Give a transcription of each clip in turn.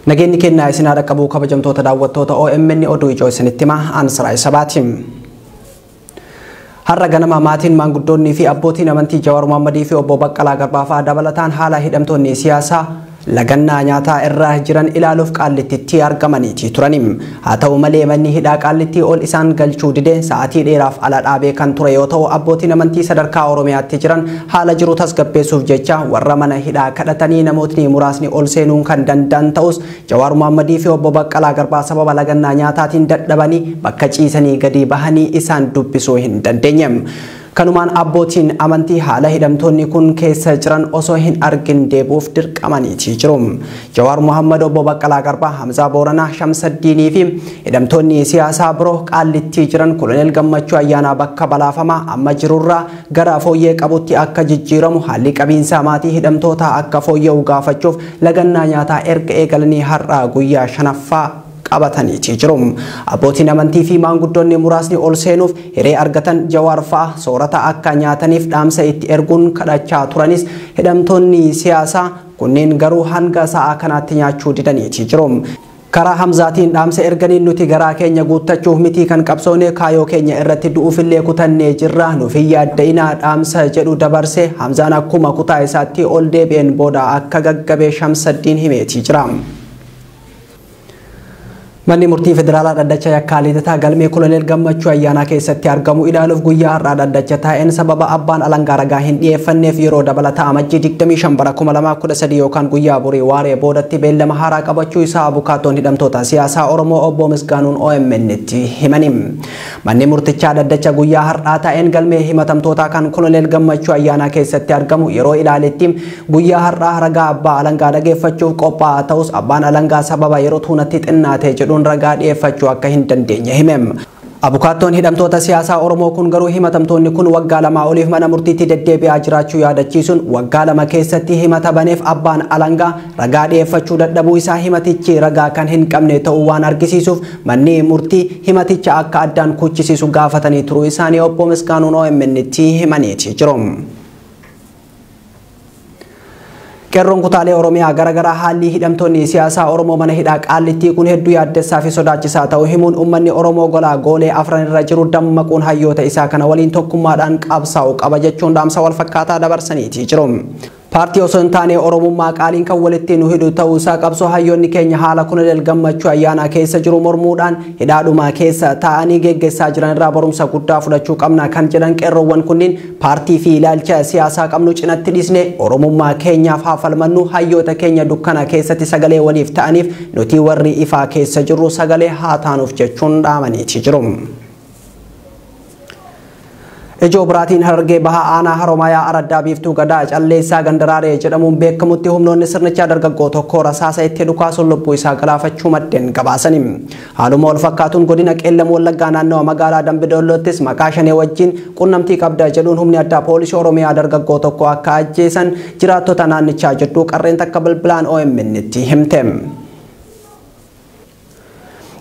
Nageenyi kennaa isin haadha qabuu kabajamtoota daawwattoota OMN oduu ijoo isinitti himaa Ansiraa Sabaati. Har'a ganama maatiin maanguddoonnii fi abbootiin amantii Jawaar Mohammadii fi obbo Baqqalaa Garbaa fa'aa dabalataan haala hidhamtoonni siyaasaa lagannaa nyaataa irra jiran ilaaluuf Qaallittiitti argamaniiti turani. Haa ta'u malee manni hidhaa Qaallittii ol isaan galchuu didee sa'aatii dheeraaf ala dhaabee kan ture yoo ta'u abbootiin amantii sadarkaa Oromiyaatti jiran haala jiru tasgabbeessuuf jecha warra mana hidhaa kadhatanii namootni muraasni ol seenuun kan danda'an ta'us Jawaar Mohammadii fi obbo Baqqalaa Garbaa sababa lagannaa nyaataatiin dadhabanii bakka ciisanii gadi bahanii isaan dubbisuu hin dandeenye. Kanumaan abbootiin amantii haala hidhamtoonni kun keessa jiran osoo hin argin deebi'uuf dirqamaniiti jiru. Jawaar Mohammad, obbo Baqqalaa Garbaa, Hamzaa Booranaa, Shamsaddiinii fi hidhamtoonni siyaasaa biroo Qaallittii jiran Koloneel Gammachuu Ayyaanaa bakka balaafamaa amma jirurraa gara fooyyee qabutti akka jijjiiramu haalli qabiinsa maatii hidhamtootaa akka fooyya'u gaafachuuf lagannaa nyaataa erga eegalanii har'a guyyaa shanaffaa qabataniiti jiru. Abbootiin amantii fi maanguddoonni muraasni ol seenuuf hiree argatan Jawaar fa'a soorata akka nyaataniif dhaamsa itti erguun kadhachaa turanis hidhamtoonni siyaasaa kunneen garuu hanga sa'a kanaatti nyaachuu didaniiti jiru. Karaa Hamzaatiin dhaamsa erganiin nuti garaa keenya guuttachuuf mitii kan qabsoone kaayoo keenya irratti du'uufillee kutannee jirra nuuf hin yaadda'inaa dhaamsa jedhu dabarse Hamzaan akkuma kutaa isaatti ol deebi'een booda akka gaggabee Shamsaddiin himeeti jira. Manni murtii federaalaa dhaddacha yakkaa Lidataa galmee Koloneel Gammachuu Ayyaanaa keessatti argamu ilaaluuf guyyaa har'aa dhaddacha taa'een sababa abbaan alangaa ragaa hin dhiyeeffanneef yeroo dabalataa amajjii 25 bara 2013 yookaan guyyaa borii waaree boodatti beellama haaraa qabachuu isaa abukaattoon hidhamtoota siyaasaa Oromoo obbo Misgaanuun OMN tti himani. Manni murtichaa dhaddacha guyyaa har'aa taa'een galmee himatamtootaa kan Koloneel Gammachuu Ayyaanaa keessatti argamu yeroo ilaaletti guyyaa har'aa ragaa abbaa alangaa dhageeffachuuf qophaa'aa ta'us abbaan alangaa sababa yeroo tuunatti xinnaate jedhuun ragaa dhiyeeffachuu akka hin dandeenye himem. Abukaattoon hidhamtoota siyaasaa Oromoo kun garuu himatamtoonni kun waggaa 2 oliif mana murtiitti deddeebi'aa jiraachuu yaadachiisuun waggaa 2 keessatti himata baneef abbaan alangaa ragaa dhiyeeffachuu dadhabuu isaa himatichi ragaa kan hin qabne ta'uu waan argisiisuuf manni murtii himaticha akka addaan kuchisiisu gaafatanii turuu isaanii obbo Misgaanuun OMN tti himaniiti jiru. Qeerroon kutaalee Oromiyaa garaagaraa haalli hidhamtoonni siyaasaa Oromoo mana hidhaa Qaallittii kun hedduu yaaddessaa fi sodaachisaa ta'uu himuun uummanni Oromoo golaa goolee afran irra jiru dammaquun hayyoota isaa kana waliin tokkummaadhaan qabsaa'uu qaba jechuun dhaamsa wal fakkaataa dabarsaniiti jiru. Paartii osoo hin taane Oromummaa qaaliin kan walitti nu hidhu ta'uu isaa qabsoo hayyoonni keenya haala Koloneel Gammachuu Ayyaanaa keessa jiru mormuudhaan hidhaadhumaa keessa taa'anii geggeessaa jiran irraa barumsa guddaa fudhachuu qabna kan jedhan qeerroowwan kunniin paartii fi ilaalcha siyaasaa qabnu cinatti dhiisne Oromummaa keenyaaf haa falmannu hayyoota keenya dukkana keessatti sagalee waliif ta'aniif nuti warri ifaa keessa jirru sagalee haa taanuuf jechuun dhaamaniiti jiru. Ijoo biraatiin Harargee Bahaa aanaa Haroomayaa Araddaa Biiftuu Gadaa Calleessaa Gandaraaree jedhamuun beekamutti humnoonni sirnichaa dargaggoo tokko rasaasa itti dhukaasuun lubbuu isaa galaafachuu maddeen gabaasani. Haaluma wal fakkaatuun godina Qeellam Wallaggaa naannawa magaalaa Dambidollottis maqaa shanee wajjin qunnamtii qabda jedhuun humni addaa poolisii Oromiyaa dargaggoo tokko akka ajjeesan jiraattota naannichaa jidduu qarreen takka bilbilaan OMN tti himte.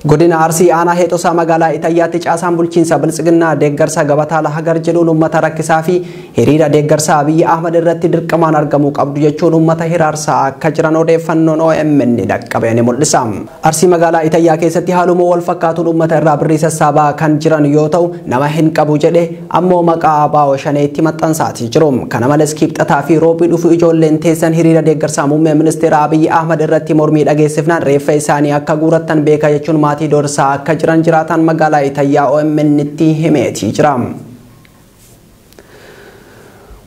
Godina Arsii aanaa Heexosaa magaalaa Itayyaatti caasaan bulchiinsa Biltsiginnaa deeggarsa gabataa Lahagar jedhuun uummata rakkisaa fi hiriira deeggarsa Abiyyi Ahmad irratti dirqamaan argamuu qabdu jechuun uummata hiraarsaa akka jiran odeeffannoon OMN dhaqqabe ni mul'isa. Arsii magaalaa Itayyaa keessatti haaluma wal fakkaatuun uummata irraa birrii sassaabaa kan jiran yoo ta'u nama hin qabu jedhe ammoo maqaa ABO shaneetti maxxansaatii jiru. Kana malees kibxataa fi roobii dhufu ijoolleen teessan hiriira deeggarsaa muummee ministeera Abiyyi Ahmad irratti mormii dhageessifnaan reeffa isaanii akka guurattan beeka jechuun maatii dorsaa akka jiran jiraatan magaalaa Itayyaa OMN tti himeetii jira.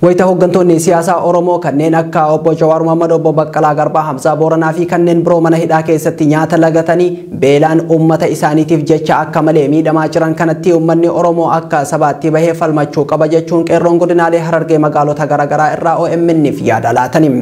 Wayita hooggantoonni siyaasaa Oromoo kanneen akka obbo Jawaar Mohammad, obbo Baqqalaa Garbaa, Hamzaa Booranaa fi kanneen biroo mana hidhaa keessatti nyaata lagatanii beelaan uummata isaaniitiif jecha akka malee miidhamaa jiran kanatti uummanni Oromoo akka sabaatti bahee falmachuu qaba jechuun qeerroon godinaalee Harargee magaalota garaagaraa irraa OMN'f yaada laatani.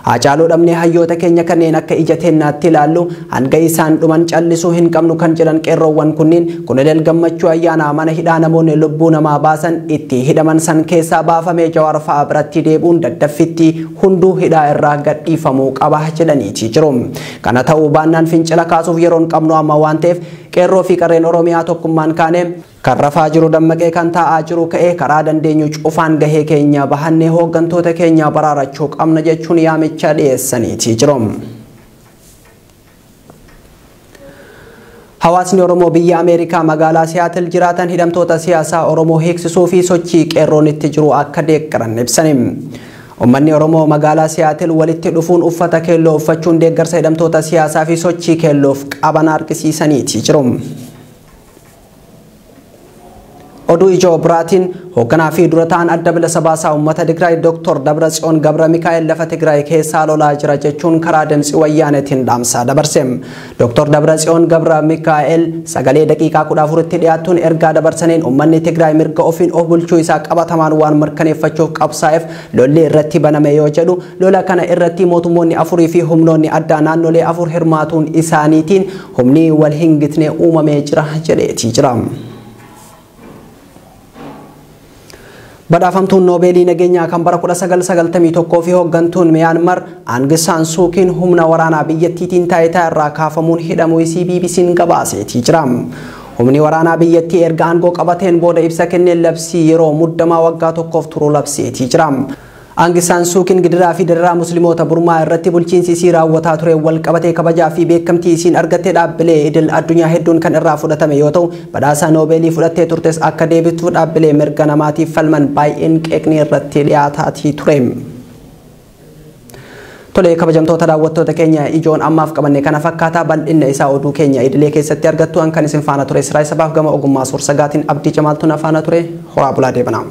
Haacaaluu dhabnee hayyoota keenya kanneen akka ija teennaatti ilaallu hanga isaan dhuman callisuu hin qabnu kan jedhan qeerroowwan kunniin Koloneel Gammachuu Ayyaanaa mana hidhaa namoonni lubbuu namaa baasan itti hidhaman san keessaa baafamee Jawaar fa'aa biratti deebi'uun daddaffitti hunduu hidhaa irraa gadhiifamuu qaba jedhaniiti jiru. Kana ta'uu baannaan fincila kaasuuf yeroon qabnu amma waan ta'eef qeerroo fi qarreen Oromiyaa tokkummaan kaane kan rafaa jiru dammaqee kan taa'aa jiru ka'ee karaa dandeenyu cufaan gahee keenya bahannee hooggantoota keenya baraarachuu qabna jechuun yaamicha dhiyeessaniiti jiru. Hawaasni Oromoo biyya Ameerikaa magaalaa Siyaatil jiraatan hidhamtoota siyaasaa Oromoo hiiksisuu fi sochii qeerroon itti jiru akka deeggaran ibsani. Uummanni Oromoo magaalaa Siyaatil walitti dhufuun uffata keelloo uffachuun deeggarsa hidhamtoota siyaasaa fi sochii keelloof qaban argisiisaniiti jiru. Oduu ijoo biraatiin hoogganaa fi dura ta'an adda bilisa baasaa uummata Tigraay Dr. Dabratsiyoon Gabra Mikaa'el lafa Tigraay keessaa lolaa jira jechuun karaa Dimtsi Wayyaaneetiin dhaamsa dabarse. Dr. Dabratsiyoon Gabra Mikaa'el sagalee daqiiqaa 14tti dhiyaatuun ergaa dabarsaniin uummanni Tigraay mirga ofiin of bulchuu isaa qabatamaan waan mirkaneeffachuuf qabsaa'eef lolli irratti baname yoo jedhu lola kana irratti mootummoonni afurii fi humnoonni addaa naannolee afur hirmaatuun isaaniitiin humni wal hin gitne uumamee jira jedheetii jira. Badhaafamtuun Noobeelii nageenyaa kan bara 1991 fi hooggantuun Miyaanmar Aung San Suu Kyiin humna waraanaa biyyattiitiin taayitaa irraa kaafamuun hidhamuu isii BBC'n gabaaseetii jira. Humni waraanaa biyyattii erga aangoo qabateen booda ibsa kenneen labsii yeroo muddamaa waggaa tokkoof turu labseetii jira. Aung San Suu Kyiin gidiraa fi dararaa musliimoota Burmaa irratti bulchiinsi isii raawwataa ture wal qabatee kabajaa fi beekamtii isiin argattee dhaabbilee idil addunyaa hedduun kan irraa fudhatame yoo ta'u badhaasa Noobeelii fudhattee turtes akka deebituuf dhaabbilee mirga namaatiif falman baay'een qeeqni irratti dhiyaataatii ture. Tolee kabajamtoota daawwattoota keenya ijoon ammaaf qabanne kana fakkaataa bal'inna isaa oduu keenya idilee keessatti argattu kan isin faana ture Siraa Sabaaf gama ogummaa suursagaatiin Abdii Jamaaltuun faana ture horaa bulaa deebanaa.